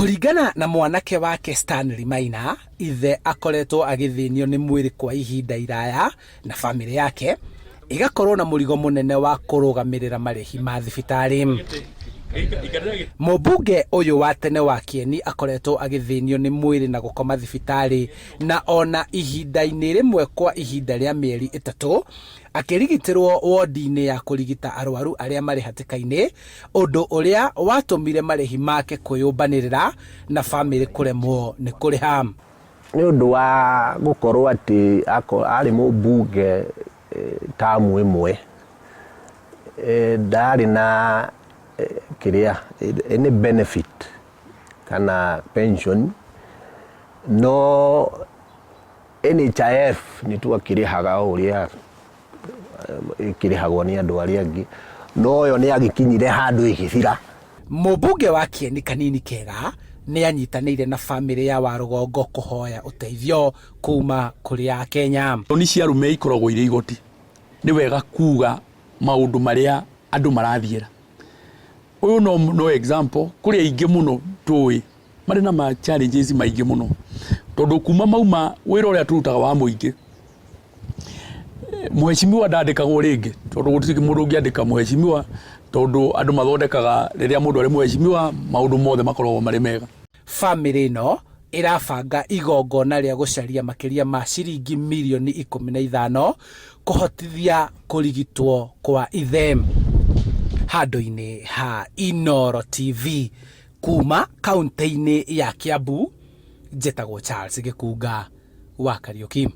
Kũringana na mwanake wake Stanley Maina, ithe akoretwo agĩthĩnio nĩ mwĩrĩ kwa ihinda iraya na famĩlĩ yake ĩgakorwo na mũrigo mũnene wa kũrũgamĩrĩra marĩhi ma thibitarĩ. Mũmbunge ũyũ wa tene wa Kieni akoretwo agĩthĩnio nĩ mwĩrĩ na gũkoma thibitarĩ na ona ihinda-inĩ rĩmwe kwa ihinda rĩa mĩeri ĩtatũ akĩrigitĩrwo wondi-inĩ ya kũrigita arwaru arĩa marĩ hatĩka-inĩ, ũndũ ũrĩa watũmire marĩhi make kwĩyũmbanĩrĩra na famĩlĩ kũremwo nĩ kũrĩha. Nĩ ũndũ wa gũkorwo atĩ arĩ mũmbunge tamu ĩmwe, ndarĩ na kĩrĩa any benefit kana pension, no NHIF nĩ twakĩrĩhaga o ũrĩa ĩkĩrĩhagwo nĩ andũ arĩa angĩ, no yo nĩ yagĩkinyire handũ ĩgĩthira. Mũmbunge wa Kieni Kanini Kega nĩ anyitanĩire na famĩlĩ ya Warũgongo kũhoya ũteithio kuma kũrĩ Akenya. Thoni cia arũme ikoragwo irĩ igoti. Nĩ wega kuga maũndũ marĩa andũ marathiĩra. Ũyũ no, no example, kũrĩ aingĩ mũno tũĩ marĩ na ma challenges maingĩ mũno tondũ kuma mauma wĩra ũrĩa tũrutaga wa mũingĩ Mheshimiwa ndandĩkagwo rĩngĩ tondũ gũtirĩ mũndũ ũngĩandĩka mheshimiwa tondũ andũ mathondekaga rĩrĩa mũndũ arĩ mheshimiwa maũndũ mothe makoragwo marĩ mega. Bamĩrĩ ĩno ĩrabanga igongona rĩa gũcaria makĩria ma ciringi mirioni 15 kũhotithia kũrigitwo kwa ithe. Handũ-inĩ ha Inooro TV kuma kaũntĩ-inĩ ya Kiambu, njĩtagwo Charles Gĩkunga wa Kariũki.